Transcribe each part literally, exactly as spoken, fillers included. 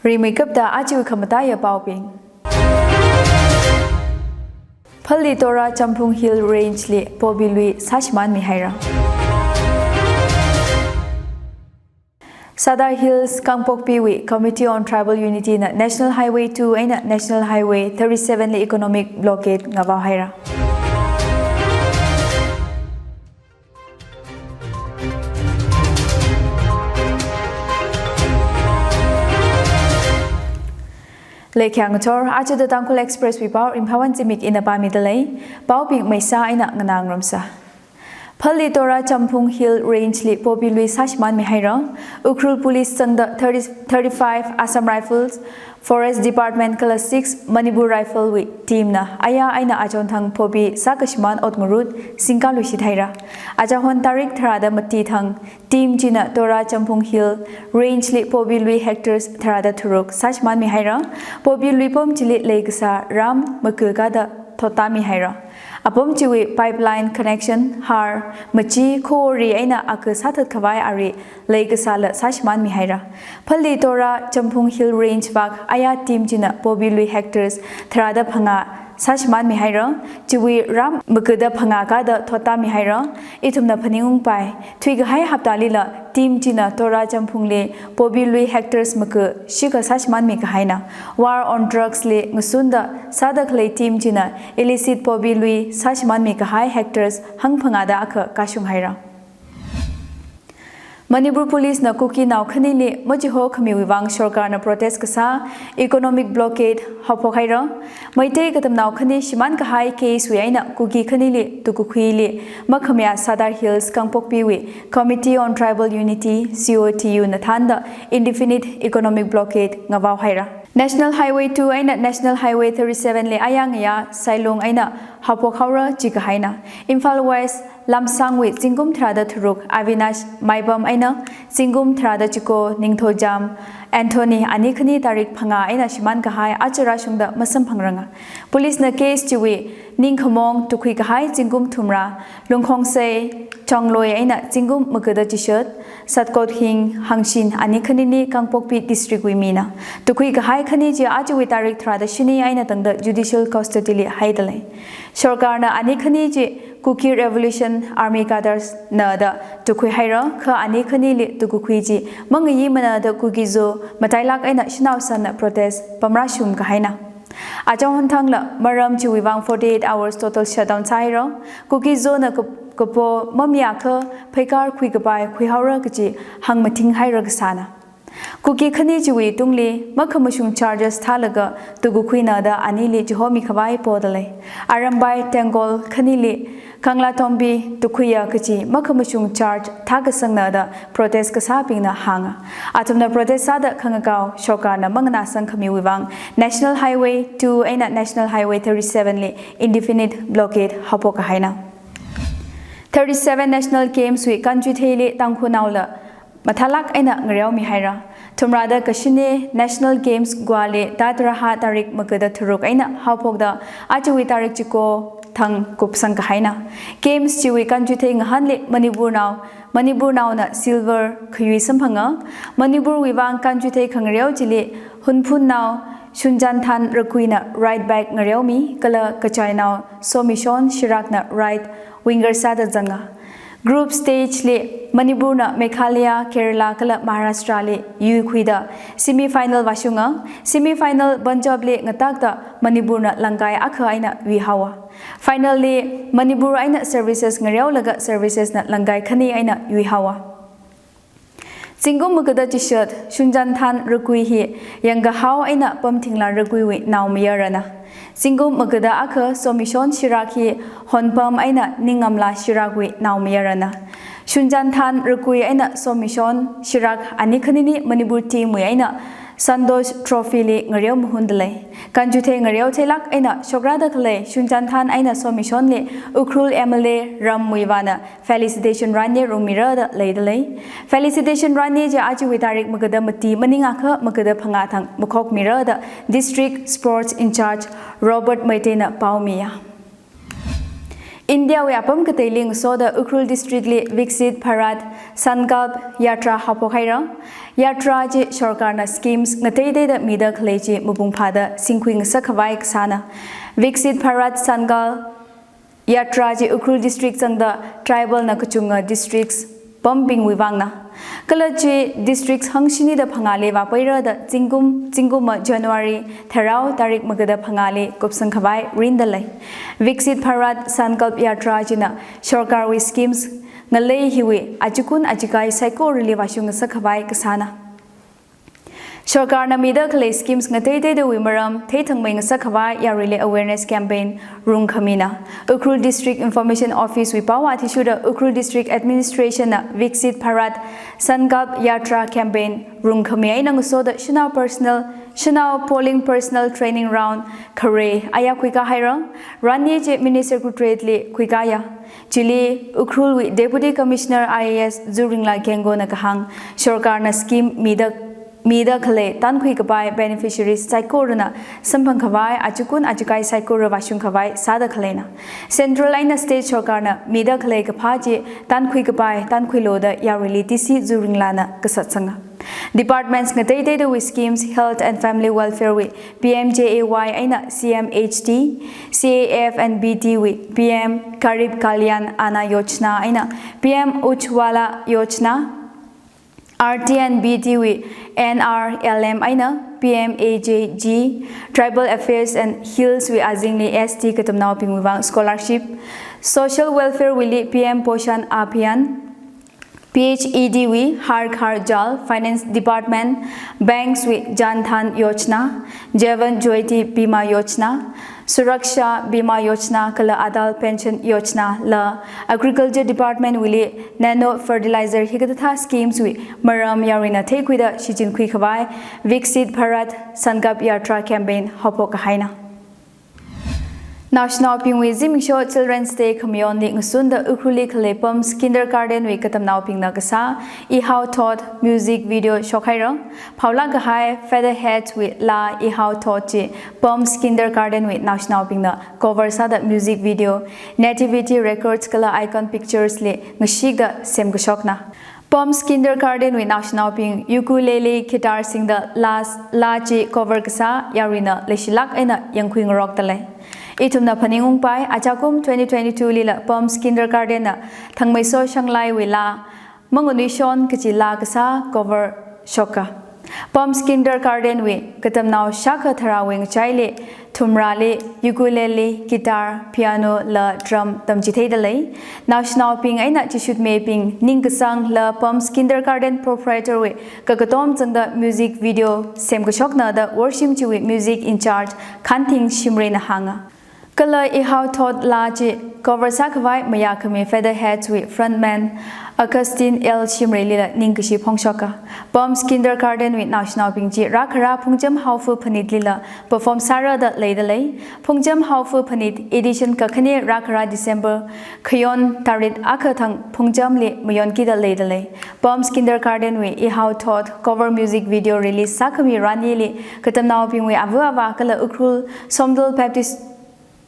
Rimeikapta ajawui khamataiya paobing. Phaldi Tora Champhung Hill Range li poppy lui sāshimānmi haira. Sadar Hills Kangpokpiwui Committee on Tribal Unity na National Highway two eina National Highway thirty-seven li economic blockade ngavao haira. Leikhyang chor, aja The Tangkhul Express wui pao Ringphāwon Zimik ina pāmida lei, paobing maisa eina nganā ngarumsa. Phaldi Tora Champhung Hill Range li poppy lui sāshimānmi haira. Ukhrul Police zangda thirty, thirty-five Assam Rifles, Forest Department kala six Manipur Rifle wui team na aya eina achonthang poppy sākashimān ot ngarut singkaluishit haira. Achahon tarik tharāda mati thang team china Tora Champhung Hill Range li poppy lui hectares tharāda tharuk sāshimānmi haira. Poppy lui pom chili leikasā ram makakada thottāmi haira. Apom chiwui pipeline connection, har, machi, khori eina akha sāthat khavai ari leikasāla sāshimānmi haira. Phaldi Tora Champhung Hill Range vak aya team china poppy lui hectares tharāda phangā sāshimānmi haira. Chiwui ram makada phangā kada thottāmi haira. Ithumna phaningungpai, thuikahai haptalila team china Tora Champhung li poppy lui hectares maka shikha sāshimānmi kahaina. War on drugs li ngasunda sāda khalei team china illicit poppy lui sāshimānmi kahai hectares hangphangāda akha kashung haira. Manipur Police na Kukinao khanili machiho khamiwui vang sorkarna protest kasā economic blockade haophok haira. Meitei katamnao khani shimān kahai case wui eina Kuki khanili tukakhuili makhamayā Sadar Hills Kangpokpiwui Committee on Tribal Unity, C O T U na thānda indefinite economic blockade ngavao haira. National Highway two eina National Highway thirty-seven li aya ngayā sailung eina haophok haora jikahaina. Imphal West Lamsangwui zingkum tharāda tharuk Avinash Maipam eina zingkum tharāda chiko Ningthoucham Anthony ani khani tarik phangā eina shimān kahai aja rāshungda masamphangranga. Police na case chiwui ningkhamong tukhui kahai zingkum thumrā, Lungkhongsei Chongloi eina zingkum makada chishat, Satkothing Hangshin ani khanini Kangpokpi District wui mina. Tukhui kahai khani chi ajawui tarik tharāda shini eina tangda judicial custody li haida lei. Sorkarna ani khani chi Kuki Revolution Army Cadres na da tukhui haira, kha ani khanili tukakhui chi mangayimana da Kuki Zo matailak eina shanao sanna protest pamrāshum kahaina. Achahon thangla maram chiwui vang forty-eight hours total shutdown sāhaira. Kuki Zo na kap-, kapo mamiakha pheikar khuikapai khuihaora kachi hāngmathing haira kasāna. Kuki khani chiwui tungli makhamashung charges thālaga tukakhuina da anili chihomi khavai poda lei. Arambai Tengkol khanili Kanglatombi tukhuiya kachi makhamashung charge thākasangna da protest kasābingna hānga. Athumna protest sāda khangakao sorkarna manganāsang khamiwui vang National Highway two eina National Highway thirty-seven li indefinite blockade haophok kahaina. Thirty-seven National Games wui kanchuitheili Tangkhulnaola mathālak eina ngareomi haira. Thumrāda kashine National Games Goa li tātaraha tarik makada tharuk eina haophokda ajawui tarik chiko thang kupsang kahaina. Games chiwui kanchuithei ngahānli Manipurnao, Manipurnaona silver khayui samphanga. Manipurwui vang kanchuithei khangareo chili Hunphunnao Shunjanthan Rakuina right back ngareomi, kala Kachainao Somishon Shirakna right winger sāda zanga. Group stage li Manipurna Meghalaya, Kerala kala Maharashtra li yuikhuida semi final vāshunga. Semi final Punjab li ngatakta Manipurna langkai akha eina yuihaowa. Final li Manipur eina services ngareolaga services na langkai khani eina yuihaowa. Zingkum makada chishat Shunjanthan Rakui hi yangkahao eina Pamthingla Rakuiwui naomayarana. Zingkum makada akha Somishon Shirak hi Honpam eina Ningamla Shirakwui naomayarana. Shunjanthan Rakui eina Somishon Shirak ani khanini Manipur team wui eina Santosh Trophy li ngareo mahunda lei. Kanchuithei ngareo theilak eina shokrada khalei Shunjanthan eina Somishonli Ukhrul M L A Ram Muivahna felicitation ranye rungmira da leida lei. Felicitation ranye chi ajawui tarik makada mati maningakha makada phangā thang makhokmira da District Sports in-charge Robert Meiteina paomiya. India wui apam kateili ngasoda Ukhrul District li Viksit Bharat Sankalp Yatra haophok haira. Yatra chi sorkarna schemes ngateiteida mida khalei chi mapung phāda singkhui ngasak khavai kasāna. Viksit Bharat Sankalp Yatra chi Ukhrul district zangda tribal na kachunga districts pambingwui vangna. Kala chi districts hangshinida phangāli vāpaira da zingkum, zingkumva January tharao tarik magada phangāli kupsang khavai rinda lei. Viksit Bharat Sankalp Yatra china sorkarwui schemes ngalei hiwui achikun achikai saikorali vāshung ngasak khavai kasāna. Sorkarna mida khalei schemes ngateiteidawui maram theithangmei ngasak khavai yaruili awareness campaign rungkhamina. Ukhrul District Information Office wui pao athishurda Ukhrul District Administration na Viksit Bharat Sankalp Yatra campaign rungkhami eina ngasoda shanao personal, shanao polling personal training round khare aya khuikā haira. Ranni chi Mini Secretariat li khuikāya. Chili Ukhrulwui Deputy Commissioner I A S Zuringla Kengona kahāng, sorkarna scheme mida, mida khalei tankhui kapai beneficiaries saikorana samphang khavai achikun achikai saikora vāshung khavai sāda khaleina. Central eina state sorkarna mida khalei kaphā chi tankhui kapai tankhuilu da yaruili D C Zuringlana kasat sanga. Departments ngateiteidawui schemes, Health and Family Welfare wui P M J A Y eina C M H T, C A F and B T wui P M Garib Kalyan Anna Yojana eina P M Ujjwala Yojana, R T and B T wui N R L M eina P M A J G, Tribal Affairs and Hills wui azingli S T katamnaobingwui vang scholarship, Social Welfare wuili P M Poshan Abhiyan, P H E D wui Har Ghar Jal, Finance Department, Banks wui Jan Dhan Yojana, Jeevan Jyoti Bima Yojana, Suraksha Bima Yojana kala Atal Pension Yojana la Agriculture Department wuili Nano Fertilizer hikathā schemes wui maram yaruina theikhuida shichinkhui khavai Viksit Bharat Sankalp Yatra campaign haophok kahaina. Naoshinaobingwui zimiksho Children's Day khamayonli ngasunda Ukhrulli khalei Palms Kindergarten wui katamnaobingna kasā Ihao Thot music video shokhaira. Phaolāk kahai Featherhead wui laa Ihao Thot chi Palms Kindergarten wui naoshinaobingna cover sāda music video Nativity Records kala Icon Pictures li ngashikda semkashokna. Palms Kindergarten wui naoshinaobing ukulele, guitar singda laa, laa chi cover kasā yaruina leishilāk eina yangkhui ngarokda lei. Ithumna phaningungpai, achakum twenty twenty-two lila Palms Kindergarten na Thangmeiso Shanglaiwui laa Manganui Shon kachi laa kasā cover shoka. Palms Kindergarten wui katamnao shākha tharāwui ngachaili thumrāli ukulele, guitar, piano la drum tamchitheida lei. Naoshinaobing eina chishutmibing ningkasang la Palms Kindergarten proprietor wui kakatom zangda music video semkashokna da worshim chiwui music in charge Khanthing Shimrayna hānga. Kala Ihao Thot laa chi cover sākhavai mayākhami Featherheads wui frontman Augustine L Shimraylila ningkashi phongshoka. Palms Kindergarten wui naoshinaobing chi rākhara Phungcham Haofa Phanit lila perform sāra da leida lei. Phungcham Haofa Phanit edition kakhane rākhara December khayon tarik akha thang Phungchamli mayonkida leida lei. Palms Kindergarten wui Ihao Thot cover music video release sākhami ranili katamnaobingwui ava avā kala Ukhrul Somdal Baptist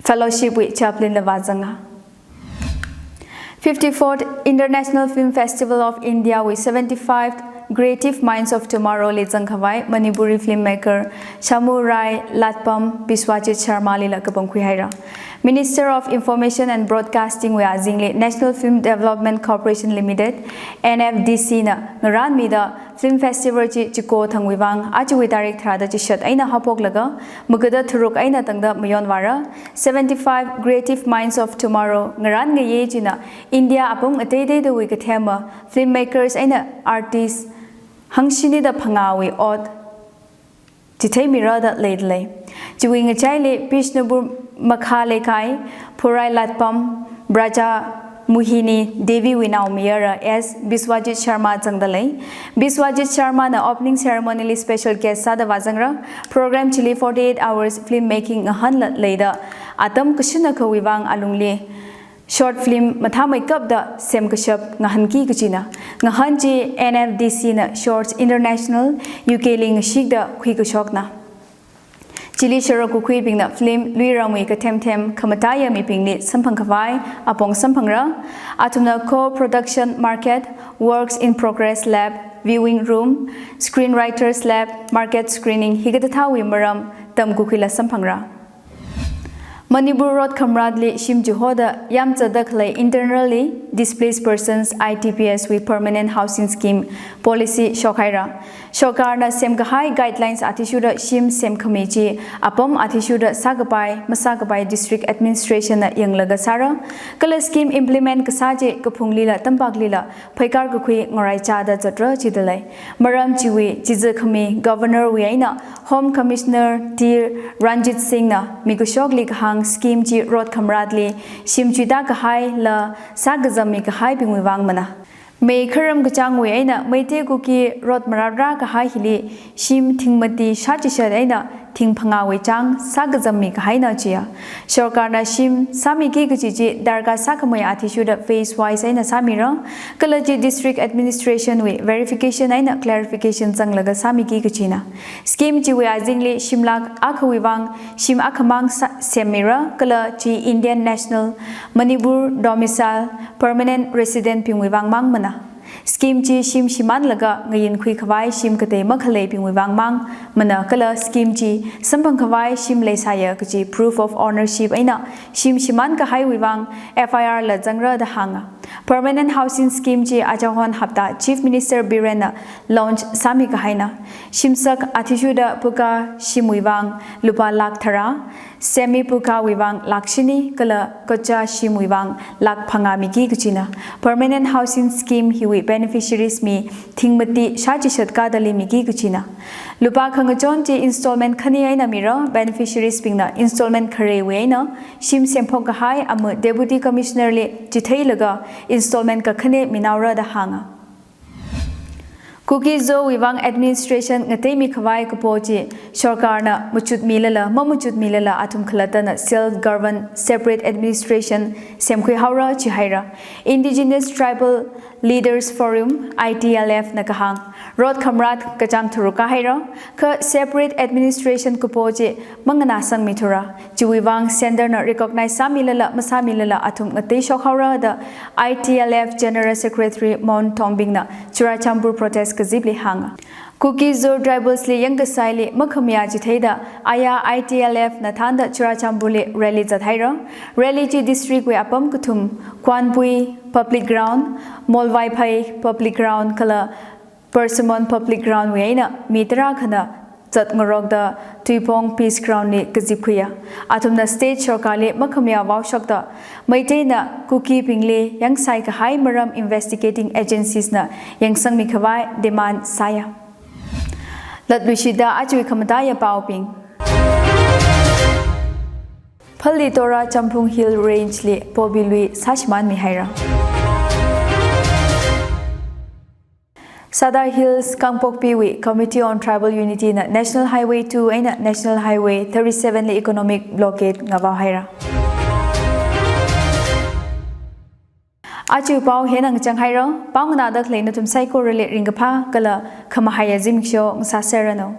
Fellowship wui chaplain la vāzanga. Fifty-fourth International Film Festival of India wui seventy-fifth Creative Minds of Tomorrow li zangkhavai Manipuri filmmaker Shamurai Latpam Biswajit Sharma lila kapangkhui haira. Minister of Information and Broadcasting wui azingli National Film Development Corporation Limited, N F D C na ngarānmida film festival chi chiko thangwui vang achiwui tarik tharāda chishat eina haophoklaga magada tharuk eina tangda mayonvāra. Seventy-five Creative Minds of Tomorrow ngarān ngayei china India apam ateiteidawui kathema filmmakers eina artists hangshinida phangāwui ot chitheimira da leida lei. Chiwui ngachaili Bishnupur Makha Leikai, Phurai Latpam, Braja Mohini Devi wui naomayara S Biswajit Sharma zangda lei. Biswajit Sharma na opening ceremony li special guest sāda vāzangra. Program chili forty-eight hours film making ngahānla leida atam kashinna akhawui vang alungli short film mathāmeikapda semkashap ngahānki kachina. Ngahān chi N F D C na Shorts International U K li ngashikda khuikashokna. Chili sharuk kakhuibingna film luiramwui kathem them khamataiya mibingli samphangkhavai apong samphangra. Athumna co-production market, works in progress lab, viewing room, screenwriters lab, market screening hikathāthāwui maram tamkakhuila samphangra. Manipur rot khamratli shim chihoda yamzatda khalei internally displaced persons, I D Ps wui permanent housing scheme policy shokhaira. Sorkarna semkahai guidelines athishurda shim semkhami chi apam athishurda sākapai masākapai district administration na yanglaga sāra. Kala scheme implement kasā chi kaphunglila tampaklila pheikar kakhui ngaraichāda zatra jidalei. Maram chiwui chizakhami Governor wui eina Home Commissioner T Ranjit Singh na mikashokli kahāng scheme chi rot khamratli shim chuida kahaila sākazammi kahaibingwui vang mana. Mei kharam kachāngwui eina Meitei Kuki rot marāra kahai hili shim thingmati shāchishat eina thingphangāwui chāng sākazammi kahaina chiya. Sorkarna shim sāmiki kachi chi darkar sākhamei athishurda phase wise eina sāmira. Kala chi district administration wui verification eina clarification zanglaga sāmiki kachina. Scheme chiwui azingli shim lakh akhawui vang shim akhamang sā-, semmira, kala chi Indian national, Manipur domicile, permanent resident bingwui vang mang mana. Scheme chi shim shimānlaga ngayinkhui khavai shim katei makhaleibingwui vang mang mana, kala scheme chi samphang khavai shim leisāya kachi proof of ownership eina shim shimān kahaiwui vang F I R la zangra da hānga. Permanent housing scheme chi achahon hapta Chief Minister Biren na launch sāmi kahaina. Shimsak athishurda puka shimwui vang lupā lakh tharā, semi pukawui vang lakh shini, kala kacha shimwui vang lakh phangā miki kachina. Permanent housing scheme hiwui beneficiaries mi thingmati shāchishat kadali miki kachina. Lupā khangachon chi installment khani eina mira, beneficiaries bingna installment khareiwui eina shim semphok kahai ama Deputy Commissioner li chitheilaga installment kakhane minaora da hānga. Kuki Zo wui vang administration ngateimi khavai kapo chi sorkarna machutmilala mamachutmilala athum khalattana self govern separate administration semkhui haora chihaira. Indigenous Tribal Leaders Forum, I T L F na kahāng, rot khamrat kachāng tharuk kahaira, kha separate administration kapo chi manganāsangmithura. Chiwui vang center na recognize sāmilala masāmilala athum ngateishok haora da I T L F General Secretary Mon Tongbing na Churachandpur protest kazipli hānga. Kuki Zo tribals li yangkasaili makhamayā chitheida aya I T L F na thānda Churachandpur li rally zathaira. Rally chi district wui apam kathum, Kwanpui Public Ground, Molvaiphei Public Ground kala Persimmon Public Ground wui eina mi tarākhana zatngarokda Tuipong Peace Ground li kazipkhuiya. Athumna state sorkarli makhamayā vaoshokta Meiteina Kukibingli yangsai kahai maram investigating agencies na yangsangmi khavai demand sāya. Latluishida achui khamataiya paobing. Pallel Tora Champhung Hill Range li pobi lui sāshimānmi haira. Sadar Hills Kangpokpi wui Committee on Tribal Unity na National Highway two eina National Highway thirty-seven li economic blockade ngavao haira. Achu pao hina ngachang haira, pao nganāda khalei nathum saikorali ringkaphā kala khamahaiya zimiksho ngasāserranu.